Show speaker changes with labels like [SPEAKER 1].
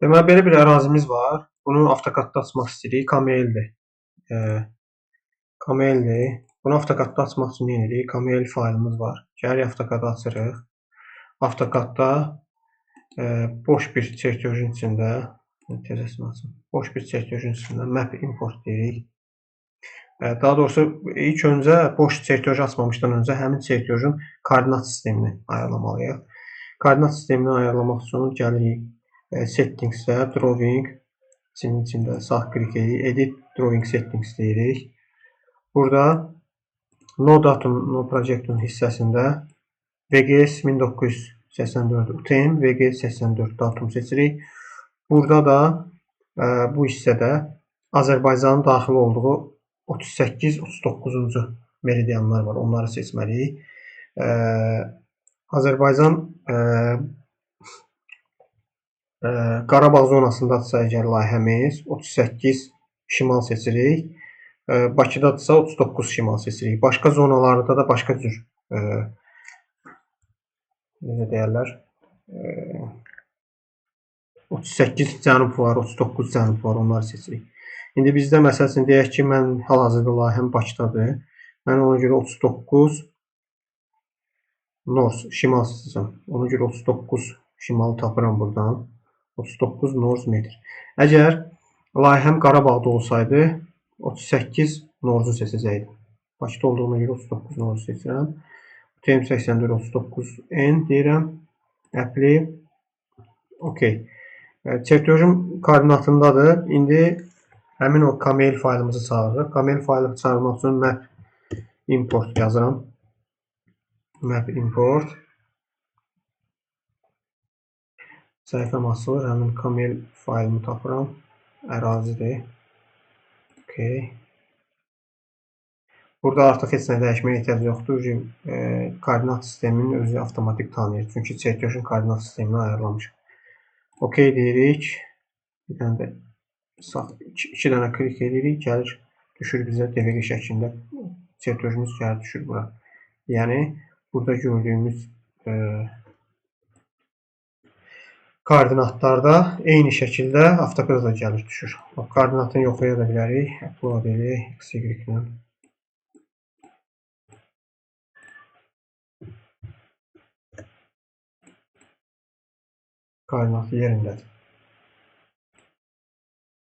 [SPEAKER 1] Deməli, belə bir ərazimiz var. Bunu AutoCAD-da açmaq istəyirik. KML-dir. KML-dir. Bunu AutoCAD-da açmaq üçün nə edirik? KML faylımız var. Gəlirik AutoCAD-ı açırıq. AutoCAD-da boş bir çertejin içində, tezəsini açım. Boş bir çertejin içində map import deyirik. Daha doğrusu ilk öncə boş çertej açmamışdan öncə həmin çertejin koordinat sistemini ayarlamalıyıq. Koordinat sistemini ayarlamaq üçün gəlirik Settings'ə, Drawing içində sağ klik edirik, Edit Drawing Settings deyirik. Burada No Datum, No Projection hissəsində VGS 1984 UTM VGS 84 datum seçirik. Burada da bu hissədə Azərbaycanın daxil olduğu 38-39-cu meridianlar var. Onları seçməliyik. Azərbaycan Qarabağ zonasındadırsa əgər layihəmiz 38 şimal seçirik. Bakıdadırsa 39 şimal seçirik. Başqa zonalarda da başqa cür necə deyərlər? 38 cənub var, 39 cənub var, onları seçirik. İndi bizdə məsəl üçün deyək ki, mən hal-hazırda layihəm Bakıdadır. Mən ona görə 39 North şimal seçəcəm. Ona görə 39 şimalı tapıram buradan. 39 North metr. Əgər layihəm Qarabağda olsaydı 38 North'u seçəcəkdim. Bakıda olduğuna görə 39 North'u seçirəm. TM84 39 N deyirəm. Apply. OK. Çertejim koordinatındadır. İndi həmin o KML faylımızı çağırırıq. KML faylı çağırmaq üçün map import yazıram. Map import. Səhifəm açılır. Həmin KML faylımı tapıram. Ərazidir. OK. Burada artıq heç nə dəyişməyə ehtiyac yoxdur. Koordinat sisteminin özü avtomatik tanıyır. Çünki çertejin koordinat sistemini ayarlamışıq. OK deyirik. Bir dənə də sağ, iki dənə klik edirik. Gəlir, düşür bizə DVG şəklində çertejimiz gəlir, düşür bura. Yəni, burada gördüyümüz koordinatlarda eyni şəkildə AutoCAD-da da gəlir, düşür. Bax, koordinatını yoxlaya da bilərik. Upload edirik X, Y ilə. Koordinatı yerindədir.